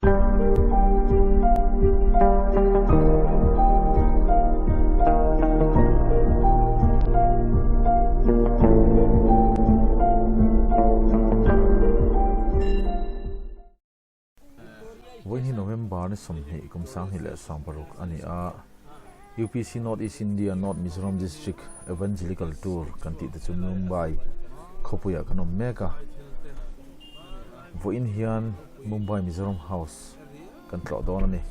Vawiin hi November ni 20 kum 2016 a ni a, UPC North East India North Mizoram District Evangelical Tour kan tih te chu Mumbai khawpuiah kan awm mek a. Vawiin hian Mumbai Mizoram House kan tlawh dawn a ni.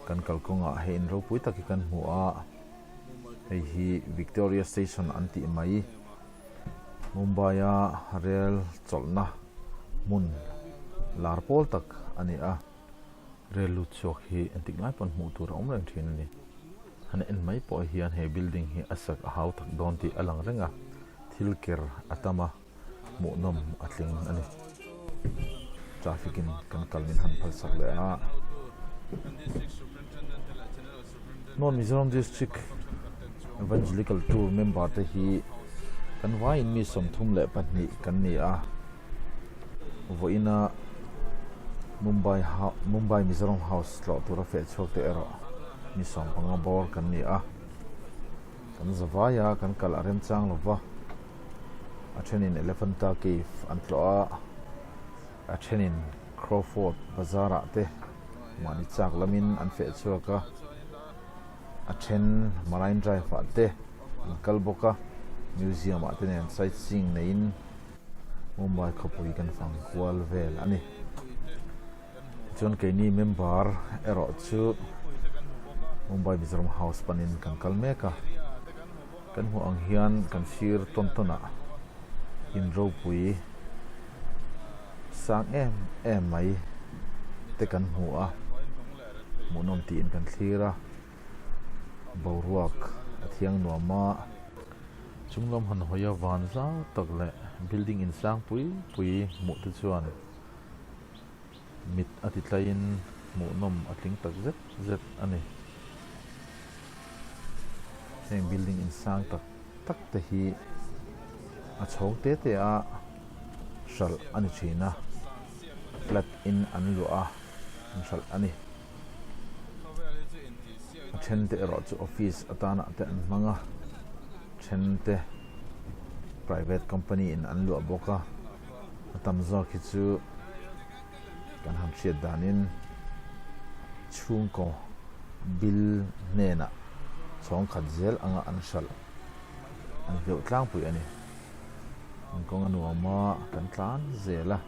Kan kalkawngah hei in ropui tak hi kan hmu a, hei hi Victoria Station an tih mai. Mumbai-a rel chawlhna hmun lar pawl tak a ni a, rel lut chhuak hi engtik lai pawn hmuh tur a awm reng thin a ni. Han en mai pawh hian he building hi a sak a hau tak dawn tih a lang reng a, thil ker a tam a, hmuhnawm a tling a ni. Traffic in kan kal min han phal sak leh a. North Mizoram District Evangelical Tour member te hi kan vaiin mi 32 kan ni a, vawiina Mumbai Mumbai Mizoram House tlawh tura feh chhuak te erawh mi 15 bawr kan ni a, kan zavaia kan kal a remchang lova, a thenin Elephanta Cave an tlawh a, a thenin Crawford Bazar ah te mahni chak lamin an feh chhuak a, a then Marine Drive ah te an kal bawk a, museum ah te nen sightseeing neiin Mumbai khawpui kan fang kual vel a ni. Tichuan keini member erawh chu Mumbai Mizoram House panin kan kal mek a, kan hmuh ang hian kan sir tawn tawn ah in ropui sang em em mai te kan hmu a, hmuhnawm tiin kan thlir a, boruak a thiang nuam a, chunglam han hawi a van zau tak leh building in sang pui pui hmuh te chuan mit a ti tlaiin hmuhnawm a tling tak zet zet a ni. Heng building in sang tak tak te hi a chhawng te te a hralh a ni thin a, flat in an luah a an hralh a ni. A then te erawh chu office atana te an hmang a, then te private company in an luah bawk a, a tam zawk hi chu kan han hriat danin chhungkaw bill hnenah chhawng khat zel anga an hralh an hleuh tlangpui a ni. An kawng a nuam a, kan tlan zel a.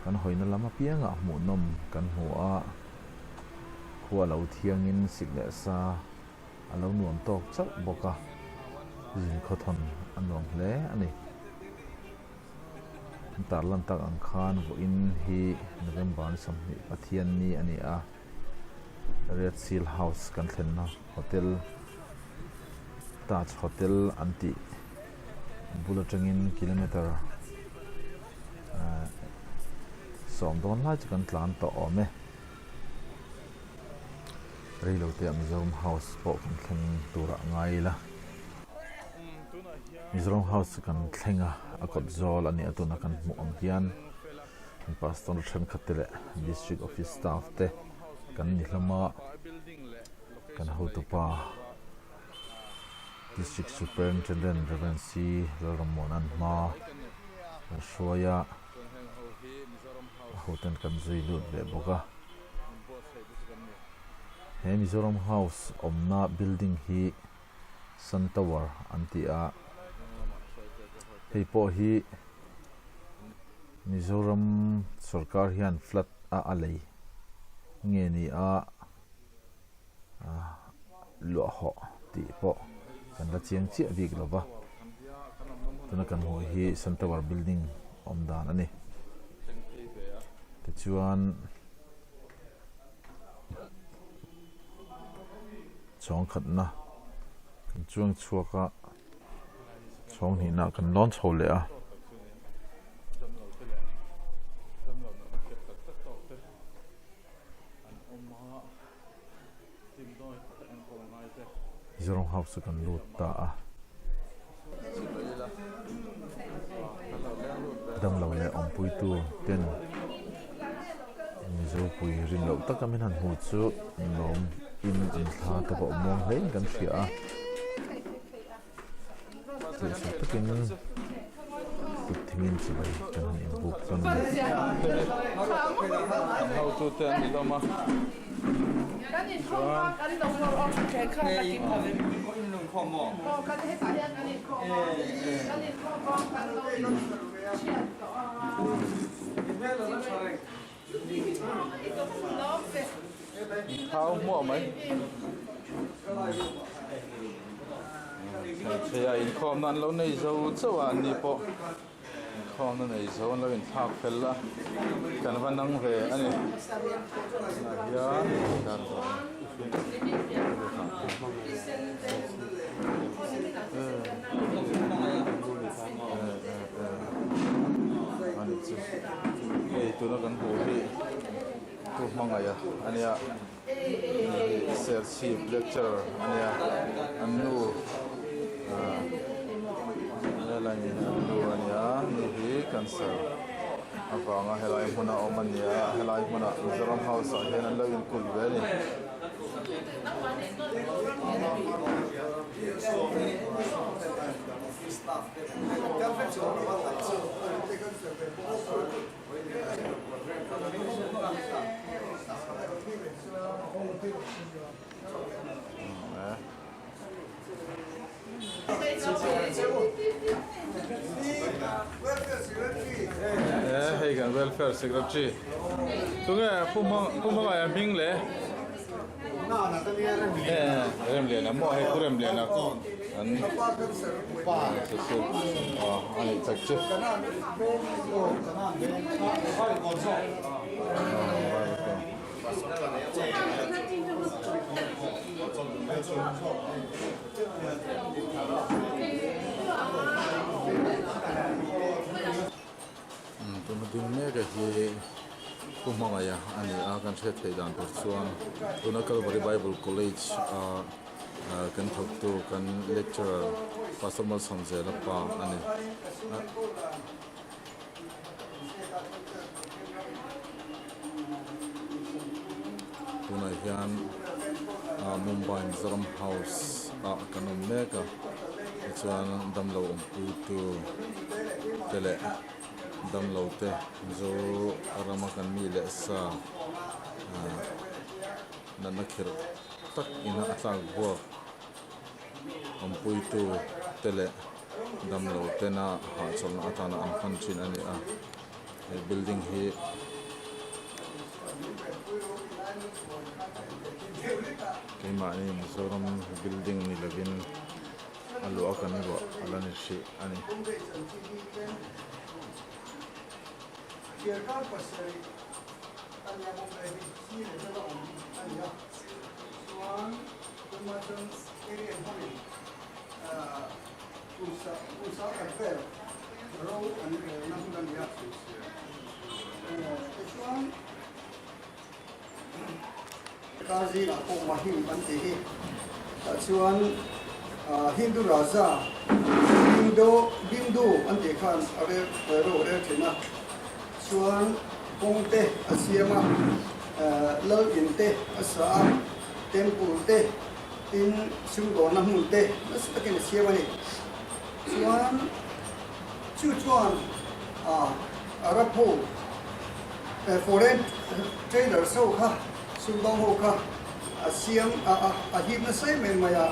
Kan hawina lam apiangah hmuhnawm kan hmu a, khua lo thiangin sik leh sa a lo nuam tawk chauh bawk a, zin khawthawn a nuam hle a ni. An tarlan tak ang khan vawiin hi November ni 20 Pathianni a ni a, Red Seal House kan thlenna hotel Taj Hotel an tih bul atangin kilometer 10 dawn lai chu kan tlan tawh awm e. Reilo te ah Mizoram House pawh kan thleng turah ngai ila. Mizoram House chu kan thleng a, a kawt zawl a nih a tuna kan hmuh ang hian kan pastor thenkhat te leh district office staff te kan ni hlawm a, kan hotupa district superintendent Rev C Lalrammuana'n hma kan hruai a, a hoten kan zui lut ve bawk a. He Mizoram House awmna building hi Sun Tower an ti a, hei pawh hi Mizoram sorkar hian flat a a lei nge ni a luah hawh tih pawh kan la chiang chiah bik lo va, tuna kan hmuh hi Sun Tower building awm dan a ni. Tichuan chhawng khatna kan chuang chhuak a, chhawng hnihna kan lawn chho leh a. Mizoram House chu kan lut ta a. Damlo leh awmpuitu ten Mizopui rin loh taka min han hmu chu lawm in an thla te pawh muang hle in kan hria a. Duhsak takin kut thingin chibai kan han inbuk chuan a ni. Thau hmuah mai. Thei a inkhawmna an lo nei zo chauh a an ni pawh inkhawmna nei zo an lo inthlak fel a kan va nang ve a ni. Tunah hian a ni chu. Hei tuna kan hmuh hi Pu Hmangaih a nia hei hi Serchhip lecturer a nia an nu ah helai in an nu a nia ni hi cancer avanga helai hmuna awm a nia helai hmuna Mizoram house ah hian an lo inkulh ve a ni. Hei kan welfare secretary tunge pu hmangaih a hming le Remliana maw hei pu Remliana an a nih chak chu. Tuna ding mek a hi Pu Hmangaih a ni a, kan hriat theih dan tur chuan tuna Calvary Bible College a kan thawktu kan lecturer Pastor Malsawmzela pa a ni. Tunah hian Mumbai Mizoram House ah kan awm mek a tichuan damlo awmpuitu te leh damlo te Mizoram a kan mi leh sa natna khirh tak ina a tlak buak awmpuitu te leh damlo tena hahchawlhna atana an hman thin a ni a he building hi keimahni Mizoram building ni lovin a luah kan luah a la ni hrih a ni. Kar zingah pawh Mahim an ti hi tah chuan Hindu Raja Bindo Bindu an tih khan a rel ro a rel thin a chuan kawng te a siam a lal in te a sa a temple te tin sumdawnna hmun te nasa takin a siam a ni. Chuan chu chuan Arab ho foreign traders ho kha sumdawng ho kha a siam a hip nasa em em mai a,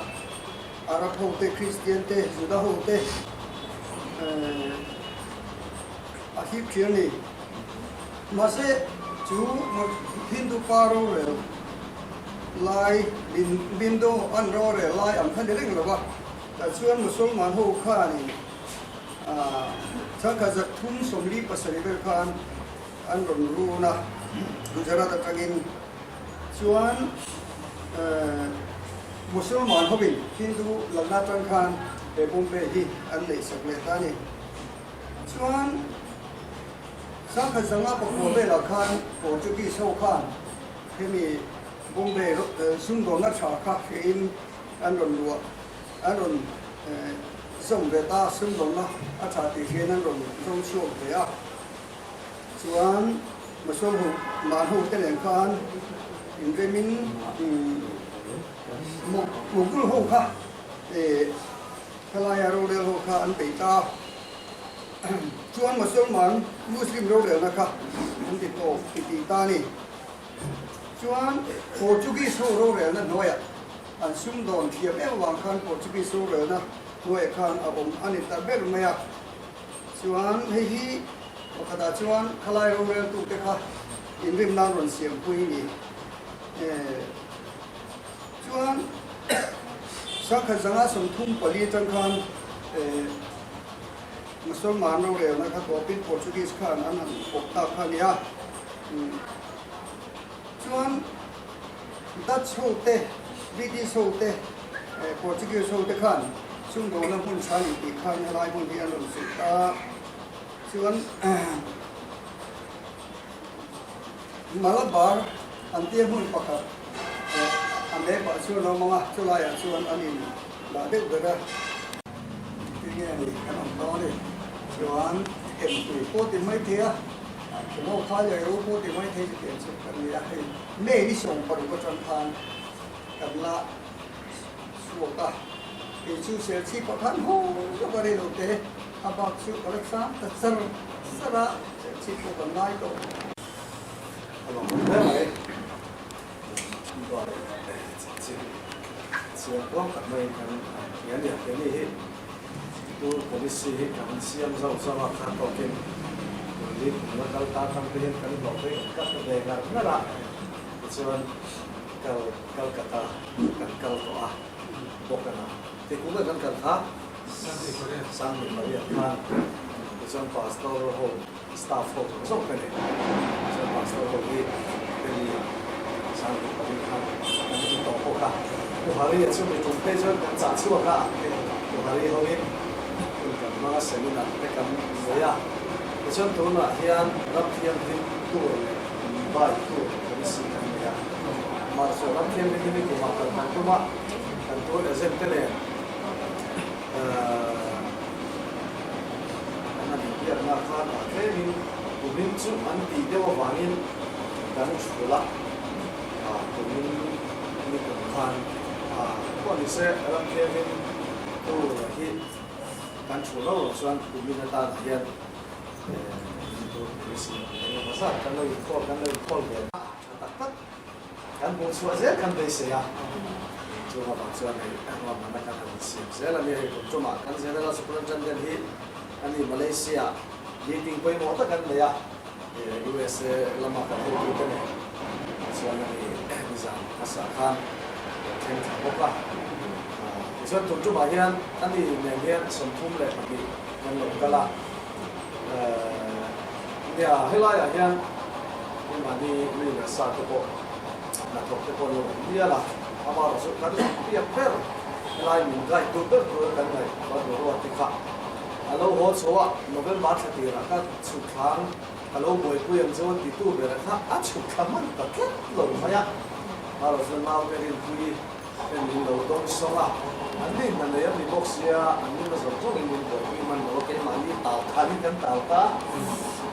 Arab ho te, Christian te, Juda ho te a hip thin a ni. Mahse chu Hindu pa rorel lai Bindo an rorel lai ang kha ni reng lo va. Tah chuan Musulman ho khanin changkhat 347 vel khan an rawn run a, Gujarat atangin. Chuan Musulman hovin Hindu lalna atang khan he Bombay hi an neihsak leh ta a ni. Chuan 1959 velah khan Portuguese ho khan hemi Bombay sumdawnna tha kha hrehin an rawn luah, an rawn. zawm ve ta a, sumdawnna a tha tih hian an rawn zawng chhuak ve a. Chuan Mosolho man ho te nen khan inremin Mughal ho kha khalaia rorel ho kha an bei ta a. Chuan Mosolman Muslim rorelna kha an ti tawp ti tih ta a ni. Chuan Portuguese ho rorelna hnuaiah an sumdawn thiam em avang khan Portuguese rorelna hnuaiah khan a awm a ni ta ber mai a. Chuan hei hi pakhatah chuan khalai roreltute kha inrim nan rawn siampui ni. Chuan sangkhat zanga 34 atang khan Mosolman rorelna kha tawpin Portuguese khan an han awp tak kha a ni a. Chuan Dutch ho te, British ho te, Portuguese ho te khan sumdawna hmun tha ni tih khan helai hmun hi an rawn suh ta. Chuan Malabar an tia hmun pakhat a map ah chuan a awm ang a, chulaiah chuan an in dah deuh ber a. Tinge ni kan awm dawn a ni. Chuan hempui pawh ti mai thei a. Themo kha leh ro pawh ti mai thei chu tiang chu kan ni a, hei May ni 16 atang khan kan la chhuak a, kei chu Serchhip ah khan haw lawk a rei lo te, a bak chu ka la chang ta char char a, Serchhip pawh kan ngai tawh. A lo awm hle mai, Mumbai chanchin chiang kuang tak maiin kan hria nia, keini hi. Tour policy hi kan siam zauh zauh a, kha tawkin Delhi kum la kal ta tang te hian kan hlawh phei awm tlat ve ngar ngar a, tichuan kal Calcutta kan kal tawh a, Bawkana ti kum ah kan kal kha 18 khan tichuan pastor ho staff ho zawng zawng te nen chuan pastor ho hi Delhi ah 18 khan kan ti tawh bawk a, Pu Hari-a chu mi tum phei chuan kan chah chhuak a, Pu Hari hoin hun kan hmang a seminar te kan nei a, tichuan tunah hian ram thianghlim tur leh Mumbai tur policy kan nei a, mahse ram thianghlim hi ni kumah kal kan tum a, kan tour agent te nen. An han inbiakna khan ah tlemin kumin chu an tih deuh avangin kan thul a, kumin ni kum khan pawh ni se ram tlemin tur hi kan thul lo lo chuan kumin atanah hian tur policy engemaw zat kan lo inkhawl kan lo inkhawl ve a tha tak tak. Kan hmuh chhuah zel kan beisei a, chung avang chuan hei ruahmanna kan han insiam zel a ni. Hei kum tumah kan General Superintendent hi a ni Malaysia meeting pawimawh tak an nei a, USA lama kan hotute nen chuan a ni nizan hmasa khan kan thleng thla bawk a. Tichuan tum tumah hian a ni nen hian 32 kan lo kal a. Nia, helaiah hian keimahni mi leh sa te pawh hnathawk te pawh an lo awm mial a, amaherawh chu kan biak ber helai min guide tur ber tura kan ngaih Badro Ruat te kha a lo haw chho a, November thla tirah ka chhuk thlang ka lo buaipui ang chu a titu bera kha a chhuk thla hman ta tlat lo mai a, amaherawh chu naute rinpui Heng min lo dawng sawng a, an ni hna nei a ni bawk sia, an ni na zawng zawngin min buaipui hman lo a, keimahni tal khanin kan tal ta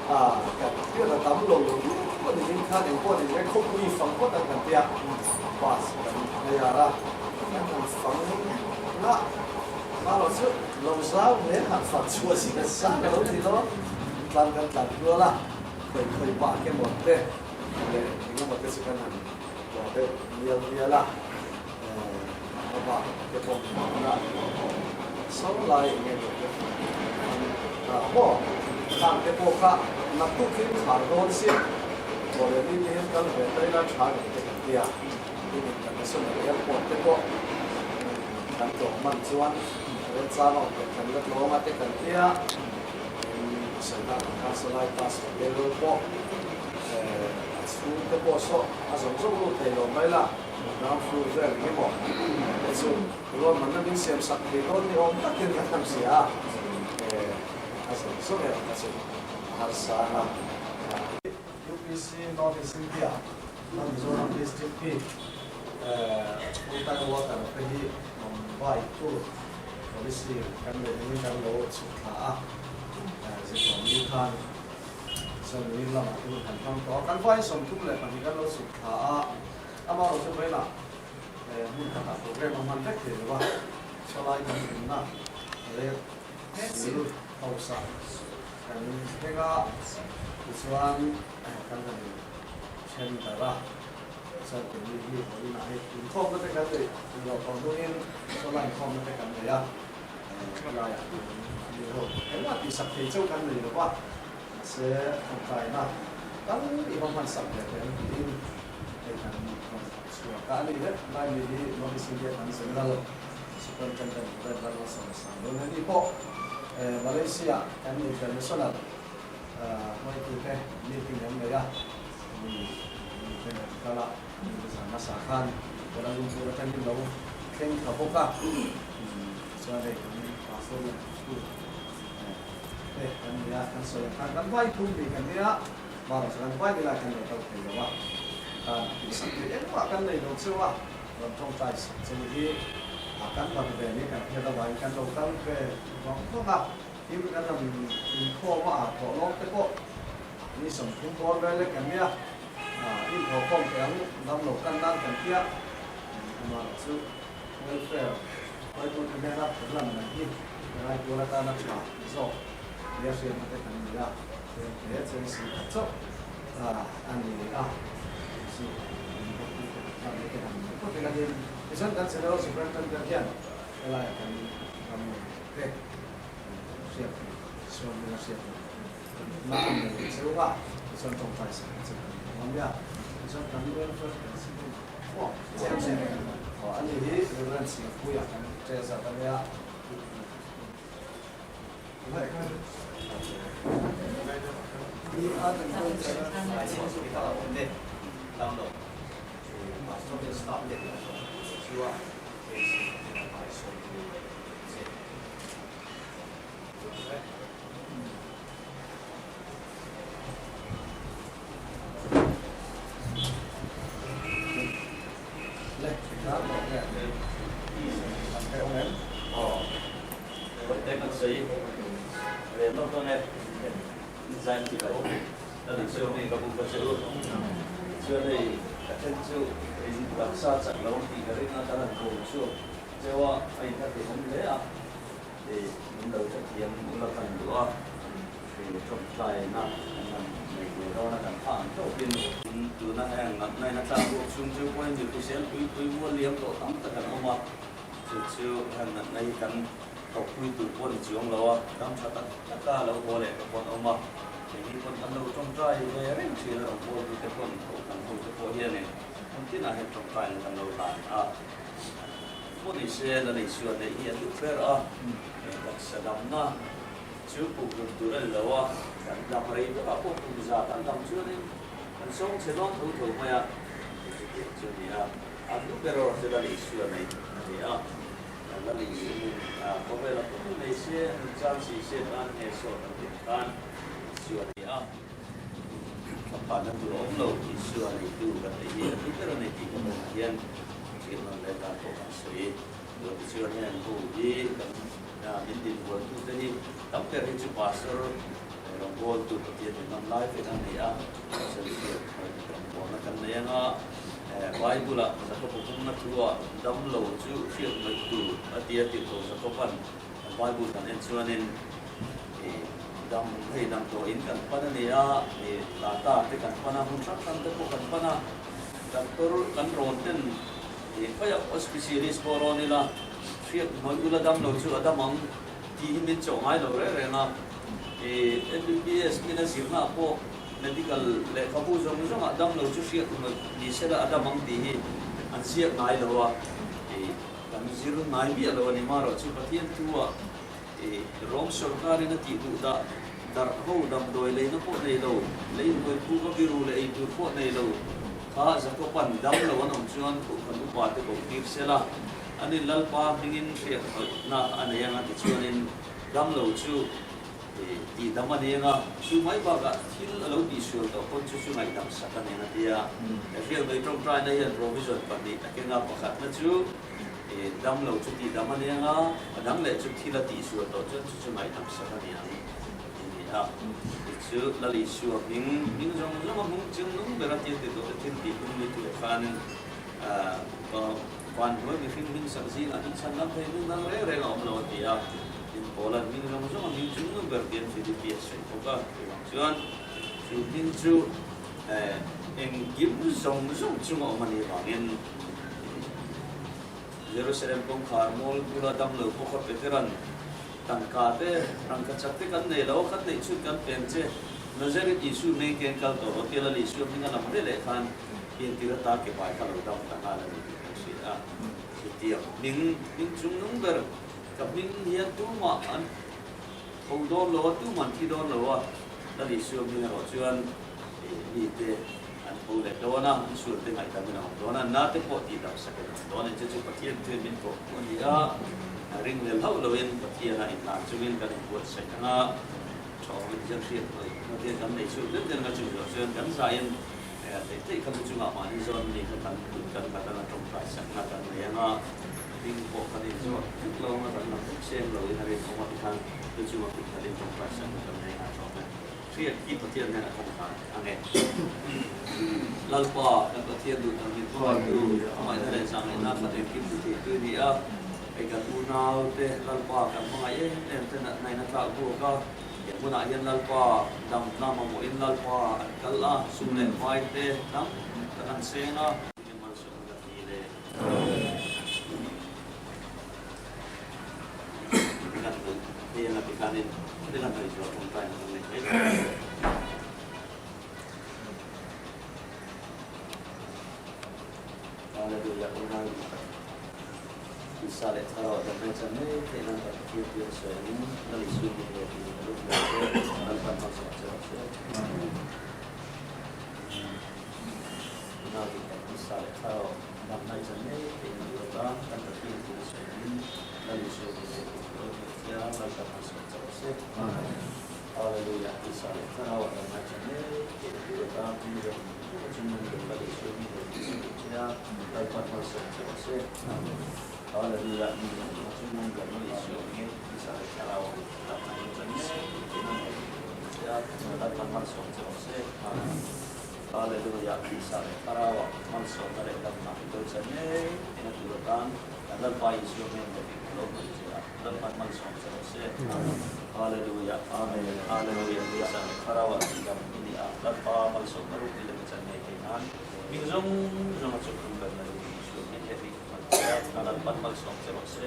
a, kan hriat a tam lo lo viau a ni ding khan engpawh ni se khawpui fang phawt ang kan tia, bus kan haiar a, kan han fang ngah ngah lo chu lo zau hle han fang chhuah zing a zang a lo ti lo, tlan kan tlan kual a, khawi khawi pah ke maw te leh engemaw te chu kan han. Tuah deuh mial mial a, a bak te pawh hmanna so lai eng nge maw te an dah maw? Khang te pawh kha naktuk hi khar dawn sia, thaw leh ni te hian kal ve ta ila tha ngei te kan ti a, tin international airport te pawh kan tlawm hman chuan remchang a awm leh kan la tlawm a te kan ti a, tin a sawi tak ang khan saw lai pass hotel pawh A chhungte pawh saw a zawng zawng lut thei lo mai la, ground floor vel eng emaw te chu ruahmanna min siam sak thei dawn ni awm takin ka tham si a, a zawng zawng erawh kha chu a harsa a. UPC North East India North Mizoram District hi full time worker te hi Mumbai tour. Policy kan neih angin kan lo chhuk thla a, zirtawmni khan Sawmni lamah te hun kan hmang tawh a, kan vaiin 32 kan lo chhuk thla a, amaherawhchu vawiinah hmun khatah program a hman vek thei lo a, sawlai kan awmna leh sil hausa kan thleng a, tichuan kan han then darh a. Chuan keini hi vawiinah hei inkhawmna te kan neih loh tawh hnuin sawlai inkhawmna te kan nei a, helaiah mi ho engmah tihsak thei chauh kan nei lo va, mahse tawngtaina tal i va hmansak ve teh ang tiin hei kan rawn chhuak a, a ni vek lai mi hi North East India kan General Superintendent Rev Lalmalsawma Ni pawh Malaysia kan International hruaitute meeting an nei a, mi mite an kal a, zan hmasa khan Kuala Lumpur atangin lo thleng thla bawk a, tichuan hei kan pastor leh school te kan nei a, kan sawi ang khan kan vai thum ni kan nia, bakah chuan kan vai ni lai kan lo kal thei lo a, tan tihsak theih engmah kan nei lo cheu a, rawn tawngtai sak cheu hi kan bat ve ni kan hriat avangin kan lo kal ve vang vang a. Tin, kan lam inkhawm a thawh lawm te pawh ni 30 bawr vel lek kan nia, inthawh khawm thei ang dam lo kan nan kan tia, amaherawh chu welfare hruaitute hnena kan lan mai hi helai tual atana tha zawk nia hriatna te kan nei a, tlem hle cheng si khat chauh a ni a, chu chu min bawktute kan hman te han nei phawt ila tin, tichuan kan General Superintendent hian helaiah kan ram te. Hriat theih chuan ila hriat loh na a nei cheu a, tichuan tawngtai sak ang che kan ni awm nia, tichuan kan welfare kan si deuh pawh cheu che aw ani hi Reverend Singapui ah kan ṭe zat a nia. Min lo hrethiam ula kan duh a, tawngtaina kan han nei ve dawn a, kan thah ang tawkin. Tuna heng natna in a tlak ruak chhung chu pawhin mi hrisel pui pui mual liam tawh tam tak an awm a, chu chu heng natna hi kan thawkpui tur pawh ni chuang lo a, dam tha tak tak a lo haw leh te pawh an awm a, keini pawn kan lo tawngtai ve reng thin a, rawngbawltute pawn kohhran hote pawh hianin hmun tinah hian tawngtaina kan lo hlan a. Pawh ni se la Isua neih hi a duh ber a, taksa damna chu kum hlun tur a ni lo a, kan dam rei takah pawh kum za kan dam chuanin kan sawng chhe dawn tho tho mai a, chutiang chu a ni a, a duh ber erawh chu Lal Isua neih a ni a, Lal Isuain khawvela pum nei se, nun chan si se tan nge sawt an tih khan Isua a ni a, thlaphanna tur a awm lo, Isua neitu kan neih hi a duh ber a ni tih ka hmuh hian. Thil hman leh dan pawh kan sawi. Lo ti chuan heng ho hi kan min dinbualtute hi tam ber hi chu pastor rawngbawltu Pathian min hman lai vek a ni a, Sawisel rawngbawlna kan nei anga Bible-a Jakob-a pumna thu-ah damlo chu hriat ngaih tur a ti a tirhkoh Jakob-a'n Bible kan en chuanin dam hei damdawiin kan pan a ni a, tata te kan pan a, hmun hrang hrang te pawh kan pan a. Doctor kan rawn ten ih khawiah pawh specialist pawh rawn ila hriat hmawlh ula dam lo chu a dam ang tih hi min chawh ngai lo reng reng a. Ih MBBS min a zirna ah pawh medical lehkhabu zawng zawng ah dam lo chu hriat hmawlh ni sela a dam ang tih hi an ziak ngai lo a. Ih kan zir ngai miah lo a ni marawh chu Pathian thu ah Ih, Rom sorkarin a tih duh dah darh ho damdawi leina pawh nei lo, lei hnuai puk a biru leh ei tur pawh nei lo kha Jakoban dam lo an awm chuan Kohhran upa te koh tir sel a, an in Lalpa hmingin hriat hawihna a nei anga tichuanin dam lo chu tih dam a ni anga, chu mai bakah thil a lo tihsual tawh pawn chu chu ngaihdam sak a ni anga tia hriat mai tawngtaina hian provision pahnih a keng a, pakhatna chu. Dam lo chu tihdam a ni ang a, a dang leh chu thil a tihsual tawh chuan chu chu ngaihdam sak a ni ang tih a ni a. Tih chu Lal Isua hming, hming zawng zawng a hmung ching nung ber a thil ti tawh te thil tih tum ni thu leh khanin van hnuai mihring hming sak zingah hming chhan dang thei hming dang reng reng a awm lo a ti a. Tin, Paula'n hming zawng zawng a hming chung nung ber tian Philippi a sawi bawk a. Chuvang chuan chu hming chu engkim zawng zawng chunga awm a nih vangin, Jerusalem kawngkhar mual bula damlo pawh kha Peteran, Tangka te, rangkachak te kan nei lo, kan neih chhun kan peng che, Nazareth Isu mei ken kal tawh rawh tia Lal Isua hming a lam ve leh khan piantir ata ke bai kha lo dam ta nghal a ni tih kan hria a. Chutiang hming, hming chungnung ber, ka hming hian tumah an tho dawn lo a, tumah an thi dawn lo a, Lal Isua hming erawh chuan mite An tho leh dawn a, an sualte ngaihdamin a awm dawn a, na te pawh tihdam sakin a awm dawn a ni. Chu chu Pathian thuin min kawh pawh a ni a, ringlel hauh loin Pathiana inhlan chungin kan inbuatsaih ang a, thawngin hian hriat hnaih hnatin kan nei chhuak deuh deuh ang a, chung zawh chuan kan zaiin theih theih kha chu chungah mahni zawn mi kha kan kut kan khat anga tawngtai sakna kan nei ang a, hming pawh kan inzawt vek lo ang a, kan lam vek seng loin a rinawm a tikhan chu chunga kut khatin tawngtai sakna kan nei ang a thawng e. Hriat hi Pathian hnenah kan hlan ang e. Lalpa, kan Pathian duh dang min hmangaihtu, hmangaihna leh zahngaihna kha engkim ti theitu i ni a. Hei kan unaute Lalpa kan hmangaih em em te natna in a tlak buak a, he hmunah hian Lalpa damna mamawhin Lalpa an kal a, sum leh vai te tam tak an seng a. Enge malsawmna ka ti le? Kan duh hei anga ti khanin thil a hnaih zual tawngtai na kan nei mai thei. Hallelujah unau in Tisa leh Thlarau ah damna chan ngei theih nan kan Pathian tih a sawi angin Lal Isu min leh tih ka lut lo che Lalpan hmalsawm che rawh se. Unau in kan Tisa leh Thlarau damna chan ngei theih nan duh atan kan Pathian tih a sawi angin Lal Isu min leh tih ka lut lo che Lalpan hmalsawm che rawh se. Hallelujah Tisa leh Thlarau ah damna chan ngei theih nan duh atan mi zawng Chan ngei thei nan hming zawng zawng a chawk tum ber mai Isua hming leh hming hman thei a, a Lalpan malsawm che rawh se.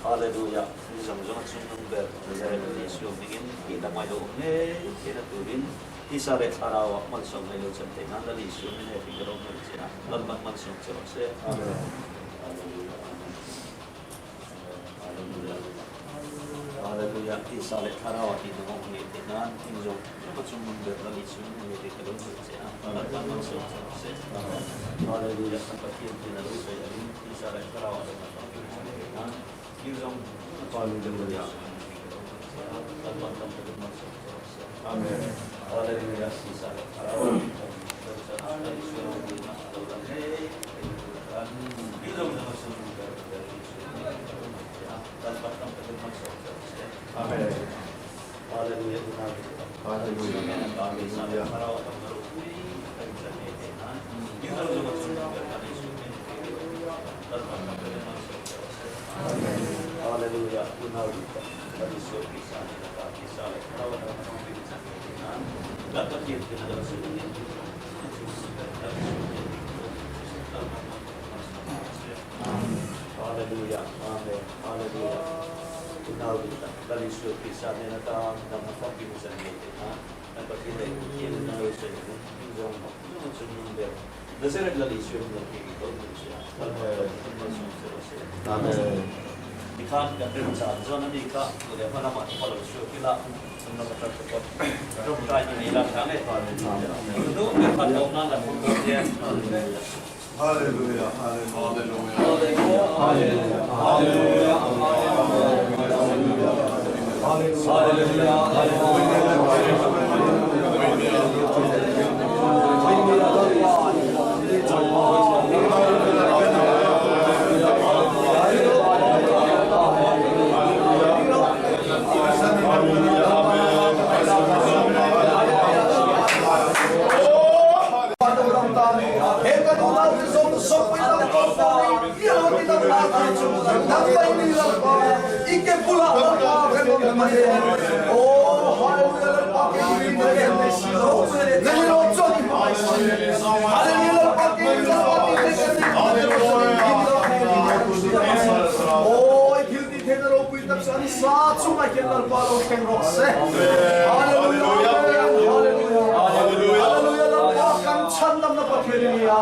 Hallelujah hming zawng zawng a chungnung ber Nazareth Isua hmingin tihdam ai lo awm ngei theihna turin tisa leh thlarau ah malsawm ngei lo chan thei nan Lal Isua hming leh hming ka lo hmel che a, Lalpan malsawm che rawh se. Hallelujah Amen. Hallelujah Hallelujah Tisa leh Thlarau ah tih dang awm ngei theih nan hming zawng zawng a chung nung ber Lal Isua hming ngei ka lo hmuh che a, Lalpan malsawm che rawh se. Hallelujah Kan Pathian hian a lo sawi angin Tisa leh Thlarau ah dang a famkim chan theih nan hming zawng zawng a chung nung ber Lal Isua hming ngei ka lo hmuh che a, Lalpan tam takin malsawm che rawh se. Hallelujah Tisa leh Thlarau ah tih dang lo chan Lal Isua ropuina a lo lang ngei theih tur atan hming zawng zawng a chung nung ber Hallelujah Amen Hallelujah Unau duh tak Lal Isua Krista hnen atan damna famkim i chan ngei theih nan kan Pathian leh Pathian in a lo sawi ang in zawng zawng zawng a chung nung ber Nazareth Lal Isua hnen a hming i lo hmu che a Lalpa Pathian malsawm che rawh se Amen Tikhan kan remchan zawn a ni kha tu leh hma lamah te pawh lo chhuak ila chung lam atang te pawh tawngtai na nei la tha nge Nu ber kha tawp nan kan hmang dawn nia. Hallelujah Hallelujah Hallelujah Hallelujah. Pathian Aw Hallelujah Lalpa kei rin na ken nei si lo nang i lawm chuan i hmangaih si Hallelujah Lalpa kei rin Lalpa tih theih kan nei tih na rawh chuan in lo thei a ni tih kan hria Aw i thil tih theihna ropui tak chu an sa chungah hian Lalpa lo thleng rawh se Hallelujah Amen Hallelujah Hallelujah Lalpa kan chhandamna Pathian i ni a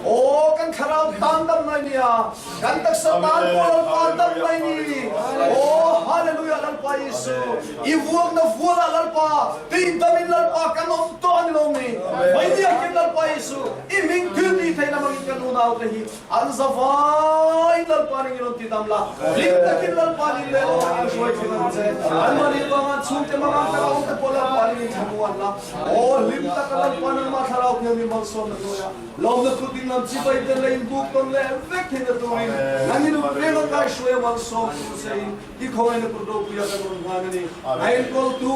Aw kan thlarau tan damna i ni a Kan taksa tan pawh Lalpa dam mai ni. Aw Hallelujah Lalpa Isu i vuakna vualah Lalpa tui damin Lalpa kan awm tawh a ni lo mi. Hmeichhia khian Lalpa Isu i hming thil tih theihna hmangin kan unaute hi an za vaiin Lalpa ning i rawn ti dam la. Hlim takin Lalpa nin leh lawm in hruai thin ang che. Anmahni vanga an chhungte mangang taka awmte pawh Lalpa ning in thlamu an la. Aw hlim taka Lalpa nangmah thlarau thianghlim malsawmna hnuaiah Lawmna thu ding lam chibai te leh inbuk tawn leh vek theihna turin nangin Ukraine a kaihruai a malsawm tur che in i khawngaihna kut ropuia kan rawn hlan a ni. A enkawltu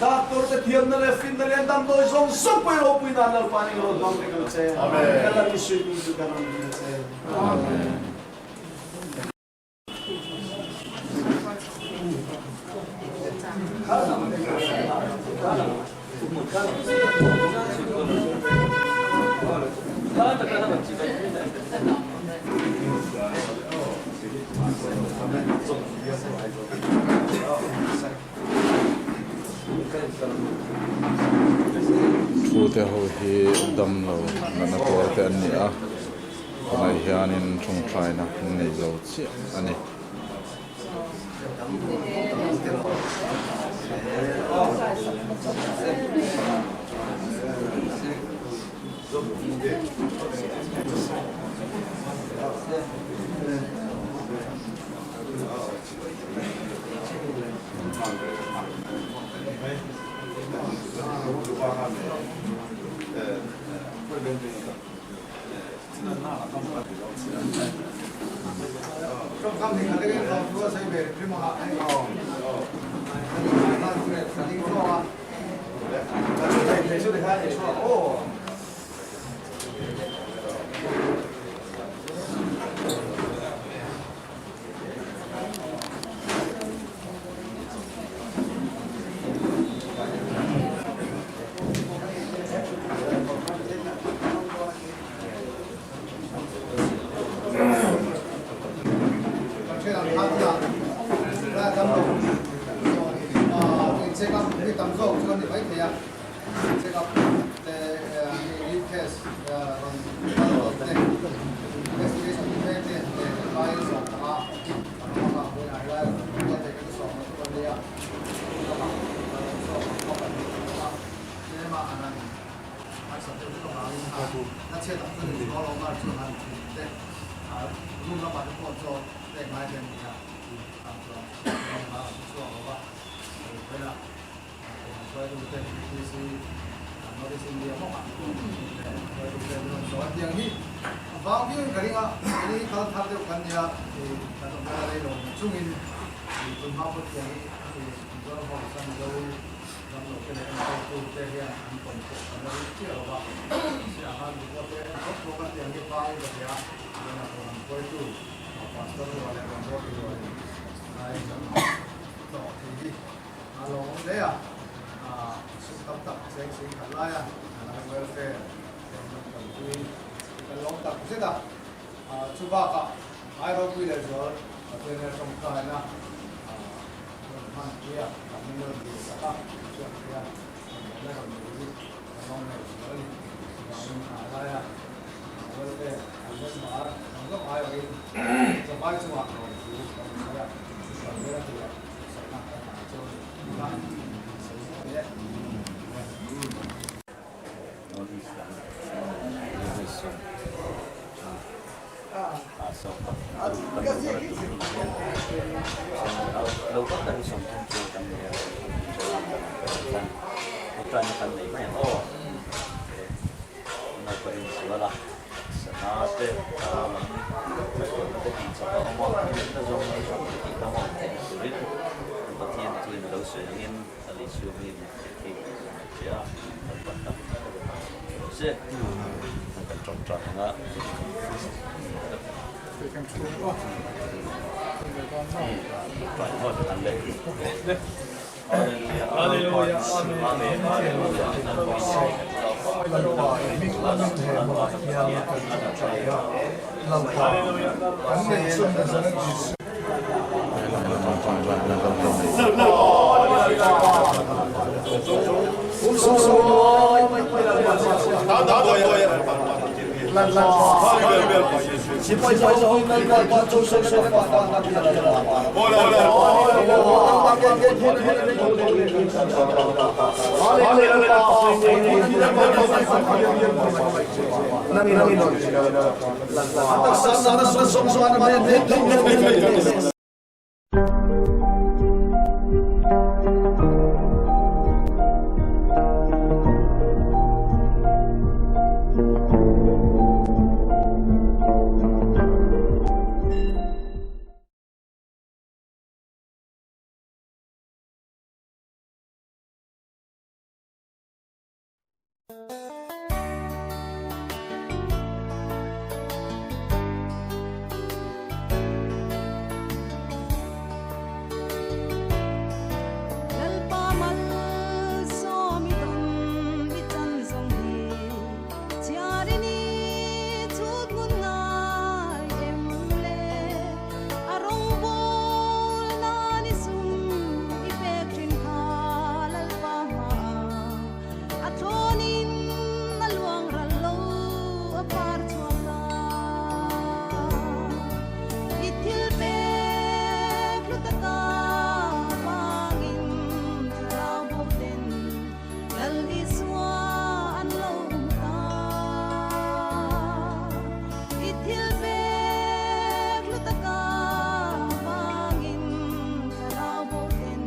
doctor te thiamna leh finna leh an damdawi zawng zawng pawh i ropui nan Lalpa ning rawn hmang vek ang che. Ka lam i suihpui chu ka rawn dil a che. Amen. Thu te ho hi damlo natna tuar te an ni a. Tunah hianin tawngtaina an nei zo chiah a ni. Lalpa i hming angin he hmunah hian kan ṭawngṭai a, Lalpa, kan neih chhun Nazaret Jesuh. Lalpa malsawm i dawn i chan zawng hi chhiar i ni chhut ngun ngai em le a rawngbawl nan i sum i pek thin kha Lalpa hmaah A thlawnin a luang ral lo a par chhuak ta. I thil pek hlu taka vangin thlarau bo ten Lal Isua an lo hmu ta. I thil pek hlu taka vangin thlarau bo ten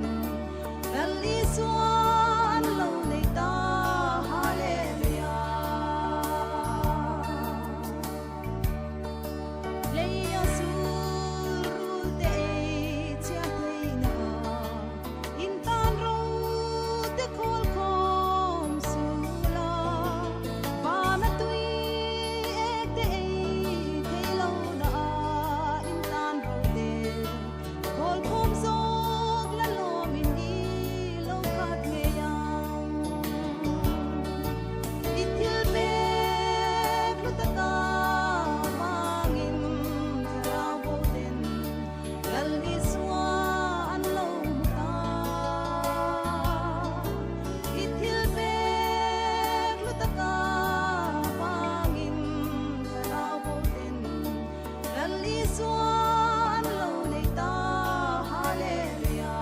Lal Isua an lo nei ta, Hallelujah. Lei a sul rul te ei chhia theina, in tan ro te khawl khawm sul a, van a tui ek te ei thei lo na a, in tan ro te Khawl khawm zawk la lawmin i lo khat ngei ang. I thil pek hlu taka vangin thlarau bo ten Lal Isua an lo hmu ta. I thil pek hlu taka vangin thlarau bo ten Lal Isua an lo nei ta, Hallelujah.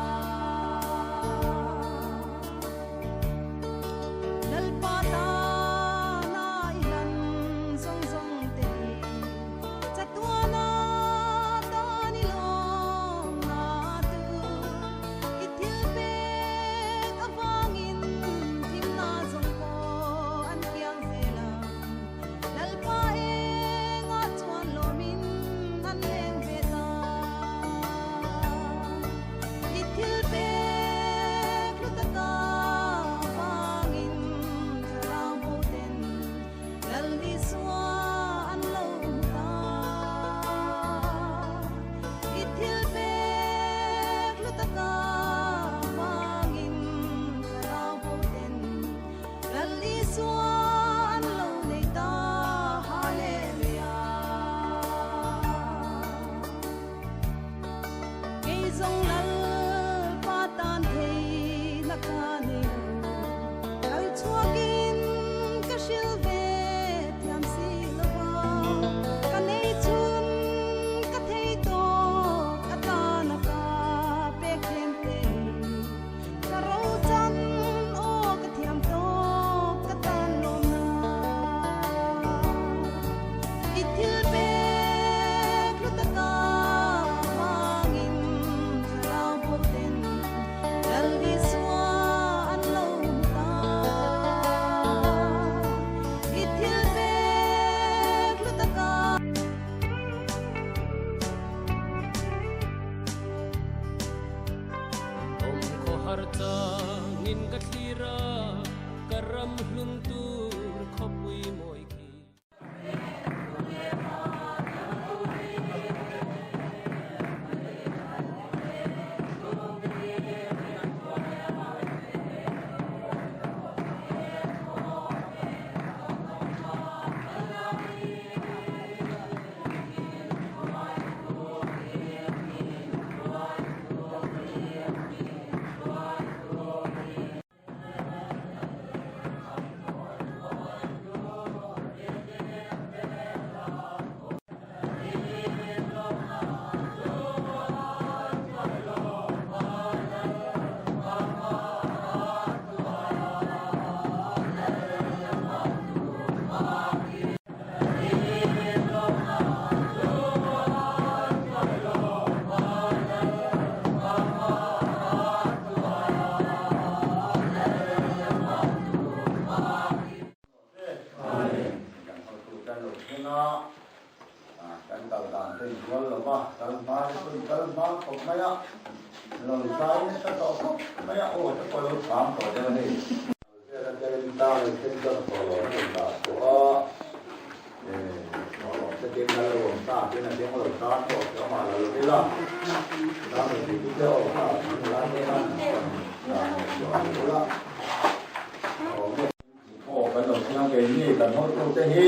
Lalpa tana i hlan zawng zawng te hi chatuana tan i lawm na tu. I thil pek avangin thimna zawng pawh an kiang zel ang. Lalpa engah chuan lawmin an leng ve ta. I thil pek hlu taka vangin thlarau bo ten Lal Isua an lo hmu ta. I thil pek hlu taka vangin thlarau bo ten Lal Isua an lo nei ta, Hallelujah. Kei zawng Lalpa tan theihna ka nei lo, kal chhuakin ka hril ve thiam si lo va, ka nei chhun ka thei tawk atana ka pek tlem te hi. Ka ro chan aw ka thiam tawk ka tan lawm na. I thil pek hlu taka vangin thlarau bo ten Lal Isua an lo hmu ta. I thil pek hlu taka. Awm khaw har changin ka thlir a, ka ram hlun tur khawpui mawi khi. ka inbual lo va, kal hma te chu in kal hma khawp mai a, lo zai nasa tawh khawp mai a, aw te pawh a lo chang tawh deuh a ni. Vel atangin tang in then chuan thawhlawm a rawn dah chhuah a, thawhlawm te keng a lo awm ta tin a keng lo tan pawh chu amah la lo ila, tang in tih te aw kha an la te a dah chhuah a ni a, awm e. Aw kan lo thleng ang keini kan hotute hi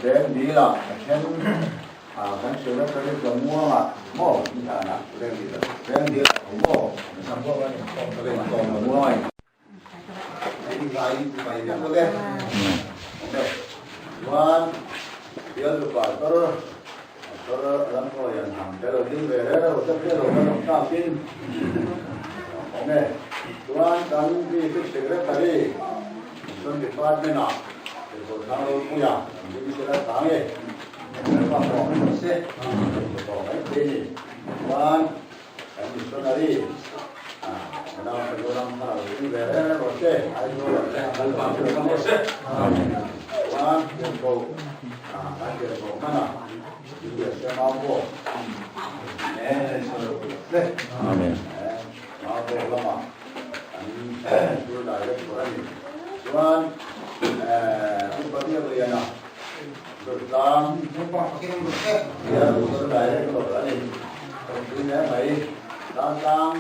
reng dil ah a then kan secretary Tlamuanga maw nizanah reng dil ah awm maw Tlamuanga Chuan bialtu pastor pastor Ramhnuaian ang te lo ding ve reng reng te te lo kan awm takin awm e. Chuan kan district secretary chuan department ah Tirhkohthang Ropuia an ding sela tang e. Lalpa pawh ni se tawh mai thei ni. Chuan Kan missionary Madam Mizoram kha lo ding ve reng reng rawh se, Aizawl ah hian an kal ve rawh se. Chuan tirhkoh kan tirhkoh hman a, India Sema pawh se. Amen. Mau lamah kan tour director a ni. Chuan Upa Biakliana Durtlang tour director a ni. Tawngpui hle mai Tantlang.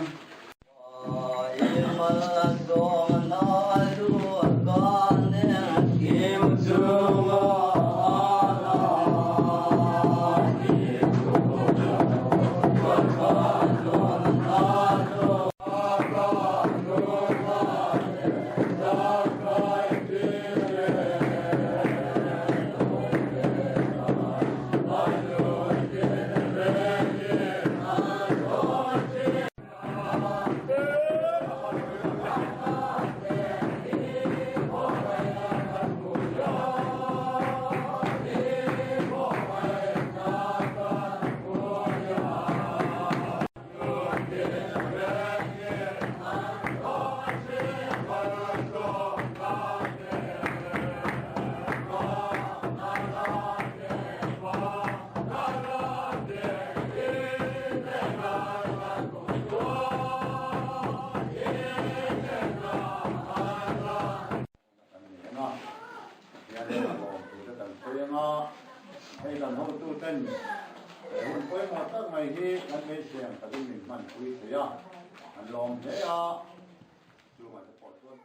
Kan ni ang a, hianin a lawm tur te kan sawi ang a, hei kan hotuten he hun pawimawh tak mai hi kan beisei ang takin min hmanpui thei a, an lawm hle a, chungah te pawh chuan.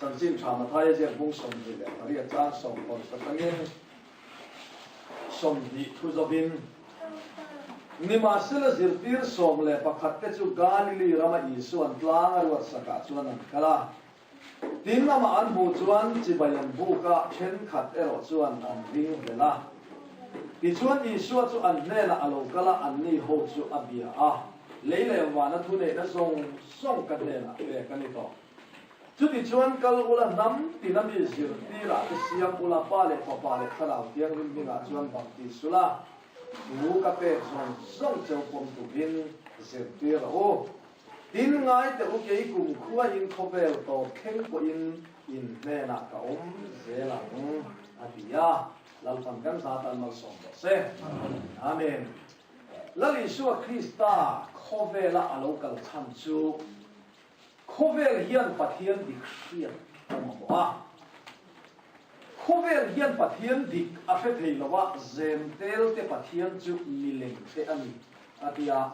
Chanchin Tha Mathaia ziak bung 28 chang sawm atangin 20 thu zawin, Nimahsela zirtir 11 te chu Galili rama Isua'n tlang a ruat sakah chuan an kal a. Tin, amah an hmuh chuan chibai an buk a, thenkhat erawh chuan an ring hlel a. Tichuan Isua chu an hnenah a lo kal a, anni ho chu a bia a, Lei leh vana thuneihna zawng zawng ka hnenah pek a ni tawh. Chutichuan kal ula hnam tina mi zirtirah te siam ula, Pa leh Fapa leh Thlarau Thianghlim hmingah chuan baptis ula, thu ka pek zawng zawng cheu pawm turin zirtir rawh u. Tin, ngai teh u kei kumkhuain khawvel tawp thleng pawhin in hnenah ka awm zel ang, a ti a. Lalpan kan hla tan malsawm rawh se. Amen. Lal Isua Krista khawvela a lo kal chhan chu khawvel hian Pathian dik hriat a mamawh a. Khawvel hian Pathian dik a hre thei lo a, Zentel te Pathian chu milem te a ni, a ti a.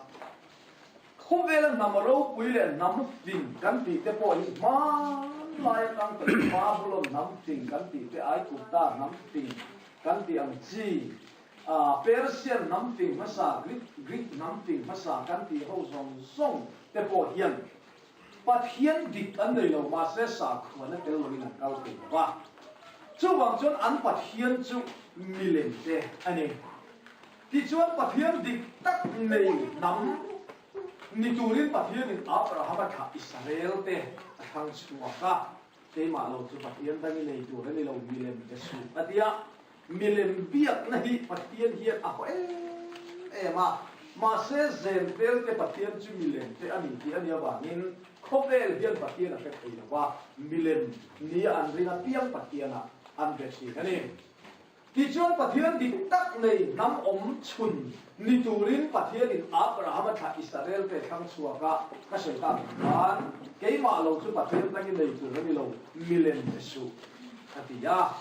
Khawvela hnam ropui leh hnam fing kan tih te pawh hi hmanlai atang tawhin Babulon hnam fing kan tih te, Aigupta hnam fing kan tih ang chi, Persian hnam fing hmasa, Greek Greek hnam fing hmasa kan tih ho zawng zawng te pawh hian Pathian dik an nei lo, mahse sakhuana tel loin an kal thei lo va. Chuvang chuan an Pathian chu milem te a ni. Tichuan Pathian dik tak nei hnam ni turin Pathianin Abrahama thlah Israel te a thlang chhuak a, keimah lo chu Pathian dang i nei tur a ni lo, milem te suh a ti a. Milem biakna hi Pathian hian a haw em em a, mahse Zentel te Pathian chu milem te a ni tih a nih avangin khawvel hian Pathian a hre thei lo va, milem nia an ring apiang Pathianah an be thin a ni. Tichuan Pathian dik tak nei hnam awm chhun ni turin Pathianin Abrahama thlah Israel te thlang chhuak a, ka sawi tak ang khan, Keimah lo chu Pathian dangin nei tur a ni lo, milem che suh, a ti a.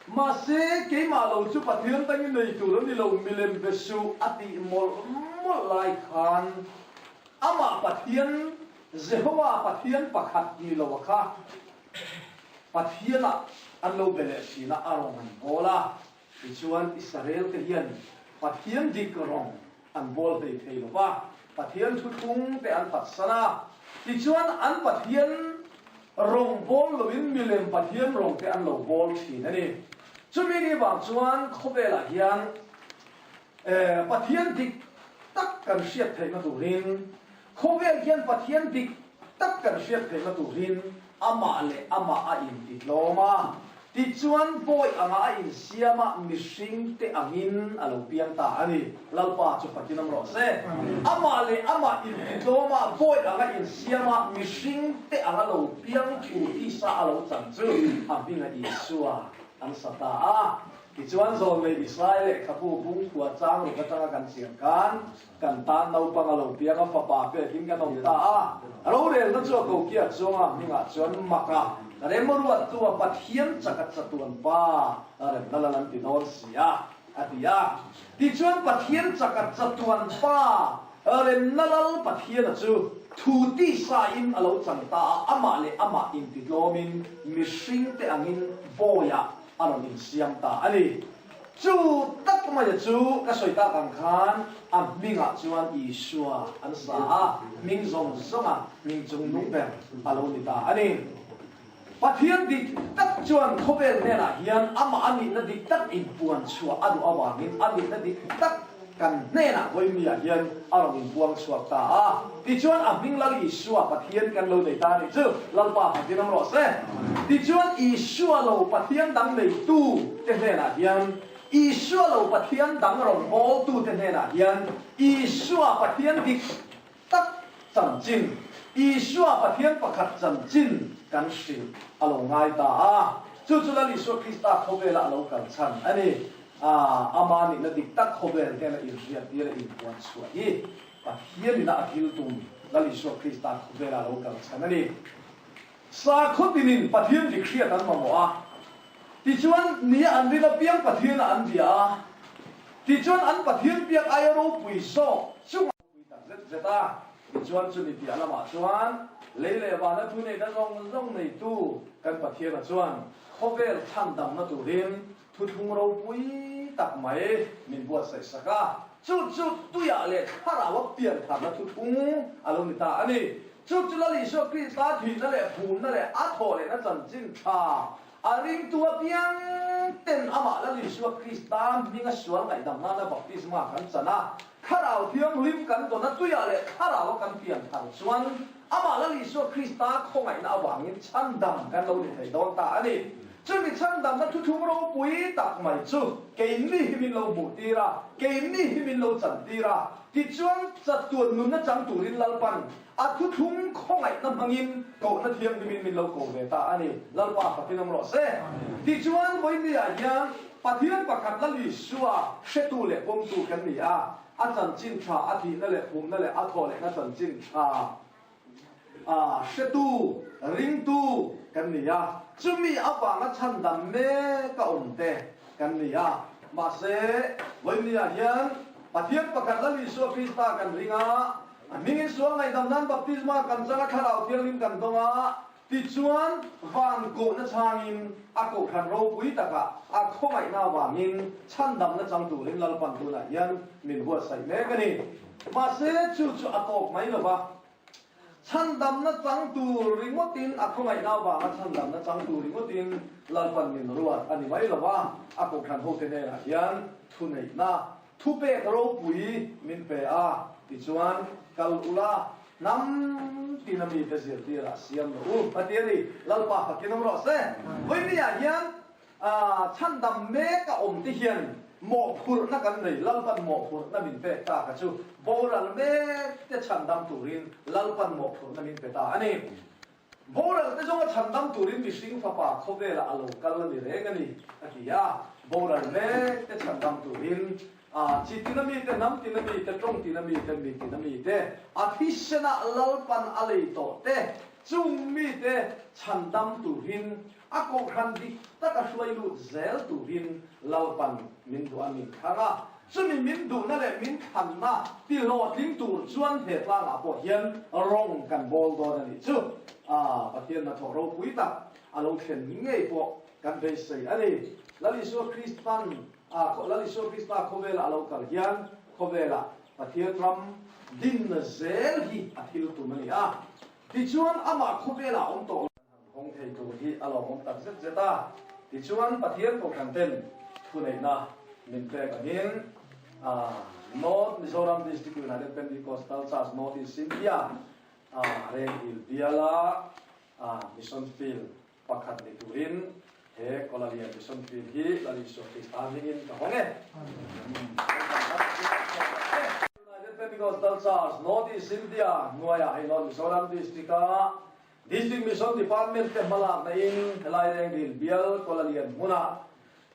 Mahse, keimah lo chu Pathian dangin nei tur a ni lo, milem be suh, a tih mawlh mawlh lai khan amah Pathian, Jehovah Pathian pakhat ni lo a kha, Pathianah an lo be leh thin a, a rawng an bawl a. Tichuan, Israelte hian Pathian dik rawng an bawl hlei thei lo va, Pathian thuthlung te an patsan a. Tichuan, an Pathian rawng bawl loin milem Pathian rawng te an lo bawl thin a ni. Chumi ni vang chuan khawvelah hian Pathian dik tak kan hriat theihna turin Khawvel hian Pathian dik tak kan hriat theihna turin amah leh amah a intitlawm a, tichuan bawi anga a insiam a, mihringte angin a lo piang ta a ni. Lalpa chu fakin awm rawh se. Amah leh amah intitlawm a, bawi anga insiam a, mihringte anga lo piang thu tisa a lo chan chu a hminga Isua an sa ta a. Tichuan zawnlei Israel lehkhabu bungkhua chang ruk atanga kan chian khan, Kan tan naupang a lo piang a, fapa pekin kan awm ta a. Rorelna chu a kokiah chuanga hmingah chuan mak a, remruattu a Pathian chak a chatuan pa remna lal an ti dawn si a, a ti a. Tichuan Pathian chak a chatuan pa remna lal Pathiana chu thu tisain a lo chang ta a, amah leh amah intitlawmin mihringte angin bawiah a rawn insiam ta a ni. Chu tak maia chu ka sawi tak ang khan a hmingah chuan Isua an sa a, hming zawng zawnga hming chung nung ber a lo ni ta a ni. Pathian dik tak chuan khawvel hnenah hian amah a nihna dik tak inpuan chhuah a duh avangin a nihna dik tak kan hnenah vawimiah hian a rawn inpuang chhuak ta a. Tichuan a hming Lal Isua Pathian kan lo nei ta a nih chu Lalpa Pathian awm rawh se. Tichuan Isua lo Pathian dang neitu te hnenah hian, Isua lo Pathian dang rawngbawltu te hnenah hian, Isua Pathian dik tak chanchin, Isua Pathian pakhat chanchin kan hrilh a lo ngai ta a. Chu chu Lal Isua Krista khawvela a lo kal chhan a ni. Ama nihna dik tak khawvel hnena inhriattir a inpuan chhuah hi Pathianina a thil tum Lal Isua Krista khawvela a lo kal chhan a ni. Sakhaw tinin Pathian dik hriat an mamawh a, tichuan nia an rin apiang Pathiana an bia a, tichuan an Pathian biak aia ropui zawk chungah ropui tak zet zet a. Tichuan chumi piah lamah chuan lei leh vana thu neihna zawng zawng neitu kan Pathiana chuan khawvel chhandamna turin thuthlung ropui tak mai min buatsaih sak a. Chu chu tuiah leh thlaraua piantharna thuthlung a lo ni ta a ni. Chu chu Lal Isua Krista thihna leh phumna leh a thawh lehna chanchin tha A ringtu apiang ten amah Lal Isua Krista hminga sual ngaihdam nana baptisma kan chan a, Thlarau Thianghlim kan dawn a, tuiah leh Thlaraua kan pian thar chuan amah Lal Isua Krista khawngaihna avangin chhandam kan lo ni thei dawn ta a ni. Chumi chhandamna thuthlung ropui tak mai chu keini hi min lo hmuhtir a, keini hi min lo chantir a, tichuan chatuan nunna chang turin Lalpan A thuthlung khawngaihna hmangin kohna thianghlimin min lo ko ve ta a ni. Lalpa fakin awm rawh se. Tichuan, Vawinia hian Pathian pakhat Lal Isua hretu leh pawmtu kan ni a, a chanchin tha, a thihna leh phumna leh a thawhlehna chanchin tha a hretu, ringtu kan ni a. Chumi avanga chhandam mek a awm te kan ni a. Mahse, Vawinia hian Pathian pakhat Lal Isua Krista kan ring a, A hmingin sual ngaihdam nan baptisma kan chang a, Thlarau Thianghlim kan dawng a, tichuan van kohna changin a kohhran ropui takah a khawngaihna avangin chhandamna chang turin Lalpan tunah hian min huatsaih mek a ni. Mahse, chu chu a tawp mai lo va, chhandamna chang tur ringawtin a khawngaihna avanga chhandamna chang tur ringawtin Lalpan min ruat a ni mai lo va, a kohhran hote hnenah hian thuneihna Thupek ropui min pe a, tichuan kal ula, hnam tina mite zirtirah siam rawh u, a ti a ni. Lalpa fakin awm rawh se. Vawinia hian chhandam mek a awm te hian mawhphurhna kan nei, Lalpan mawhphurhna min pek ta kha chu boral mek te chhandam turin Lalpan mawhphurhna min pe ta a ni. Boral te zawnga chhandam turin mihring fapa khawvelah a lo kal a ni reng a ni, a ti a. Boral mek te chhandam turin a chi tina mite, hnam tina mite, tawng tina mite, mi tina mite, a thisenah Lalpan a lei tawh te, chung mite chhandam turin a kohhran dik taka hruai lut zel turin Lalpan min duh a min thlang a. Chumi min duhna leh min thlanna ti hlawhtling tur chuan he tlangah pawh hian rawng kan bawl dawn a nih chu. A, Pathian hnathawh ropui tak a lo thlen ngei pawh kan beisei a ni. Lal Isua Kristan, a, Lal Isua Krista khawvela a lo kal hian khawvela Pathian ram dinna zel hi a thil tum a ni a. Tichuan amah khawvela awm tawh lo. Hawng thei tur hi a lawmawm tak zet zet a, tichuan Pathian Kohhran ten thuneihna min pek angin North Mizoram District United Pentecostal Church North East India Rengdil biala Mission Field pakhat ni turin he Kolalian Mission Field hi Lal Isua Krista hmingin ka hawng e. United Pentecostal Church North East India hnuaiah hei North Mizoram District-a District Mission Department te hmalakna in helai Rengdil bial Kuala Lian hmunah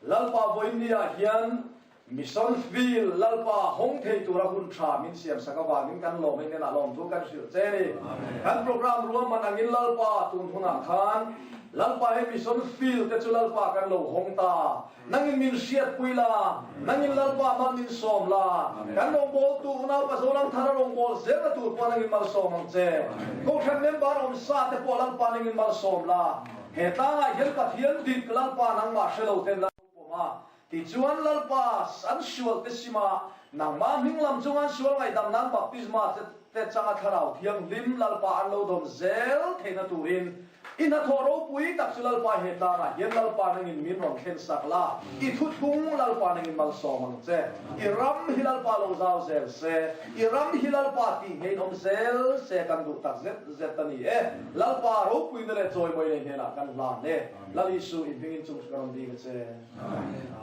Lalpa Vawiinni-ah hian Mission Field Lalpa hawng thei tura hun tha min siam sak avangin kan lawm a inenah lawmthu kan hrilh che a ni. Kan program ruahman angin Lalpa tun hunah khan Lalpa he Mission Field te chu Lalpa kan lo hawng ta. Nangin min hriatpui la, nangin Lalpa mal min sawm la, kan rawngbawltu unaupa Zoramthara rawngbâwl zelna tur pawh nangin malsawm ang che. Kohhran member awm sa te pawh Lalpa nangin malsawm la. He tlangah hian Pathian dik Lalpa nangmah hre lo ten Lalpa pawm a, tichuan Lalpa an sual te sima nangmah hming lam chunga an sual ngaihdam nan baptisma te changa Thlarau Thianghlim Lalpa an lo dawn zel theihna turin I hnathawh ropui tak chu Lalpa he tlangah hian Lalpa nangin min rawn thlen sak la, i thuthlung Lalpa nangin malsawm ang che. I ram hi Lalpa lo zau zel se, i ram hi Lalpa tih ngeiin awm zel se kan duh tak zet zet a ni e. Lalpa ropuina leh chawimawi leh hnenah kan hlan e. Lal Isu, i hmingin chung chu ka rawn ding a che. Amen.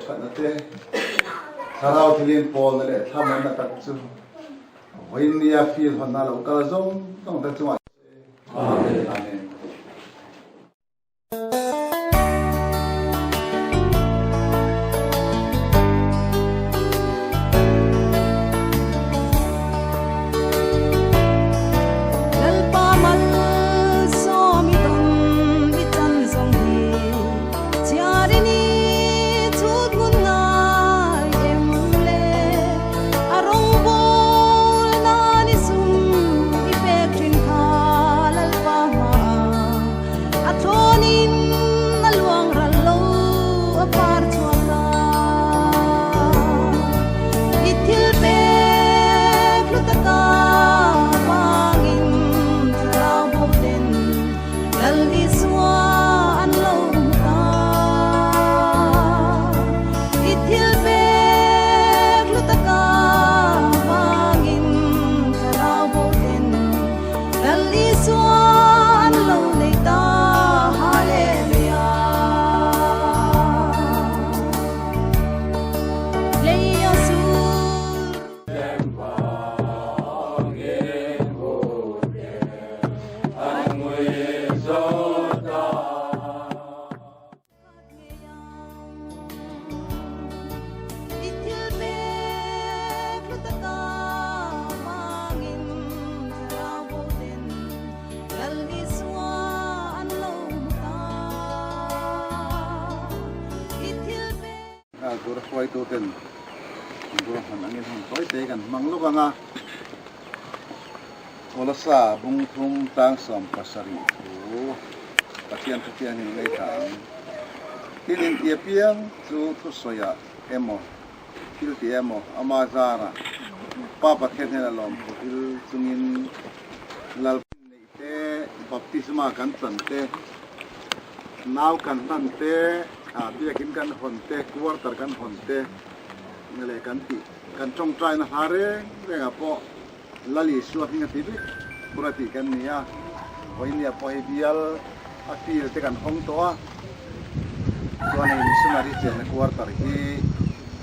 thatna te, thlarau thilin pawlna leh thlamuanna tak chu vawiin nia field hawnna lo kal zawng zawng te chungah Amen. Amen. Lalpa malsawm i dawn i chan zawng hi chhiarin i chhut ngun ngai em le? A rawngbâwl nan i sum i pek thin kha Lalpa hmaah a thlawnin a luang ral lo a par chhuak a. I thil pek hlu taka vangin thlarau bo ten Lal Isua an lo hmu ta. I thil pek hlu taka vangin thlarau bo ten Lal Isua an lo nei ta. Hallelujah. Lei a sul. I thil pek hlu taka vangin thlarau bo ten Lal Isua an lo hmu ta. I thil pek. Nghal tur a hruaitu ten an ruahman angin hun tawi te kan hmang lawk ang a, Kolosa bungthum tlangsawm pasarih thu Pathian thutiang hi ngaithla ang. Thil inti apiang chu thusawiah emaw, thil ti emaw ama zarah Pa Pathian hian a lawmthu thil chungin Lal neih te, baptisma kan chan te, nau kan hlan te, biakin kan hawn te, quarter kan hawn te leh kan tih kan tawngtaina hla reng rengah pawh Lal Isua hming a ti vek tur a tih kan ni a, vawinia pawh hei bial a field te kan hawng tawh a, chuan hei missionary chenna quarter hi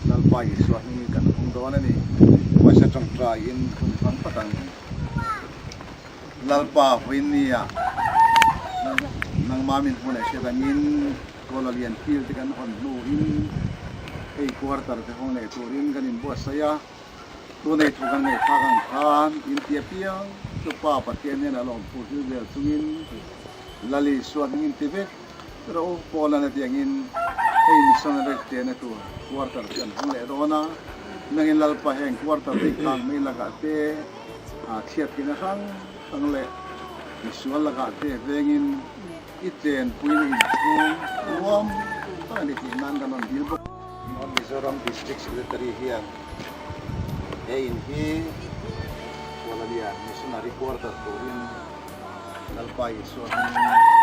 Lalpa Isua hmingin kan hawng dawn a ni. Pawisa tawngtaiin hun hmang phawt ang. Lalpa vawinia nangmah min hmu leh hriat angin Kawlalian field te kan hawn hnuin hei quarter te hawng leh turin kan inbuatsaih a. Tunei thu kan ngaihthlak ang khan inti apiang chu Pa Pathian hian a lawm phur hil vel chungin Lal Isua hming inti vek rawh u. Paul-a'n a tih angin hei missionary chena tur quarter chu an hmang leh dawn a, nangin Lalpa heng quarter te khang mai lakah te chhiat thihna hrang hrang leh misual lakah te vengin i chenpuina inchhung nuam tak a ni tih nan kan rawn dil bawk. North Mizoram District Secretary hian he in hi Kuala Lian Missionary Quarter turin Lalpa Isua hmingin.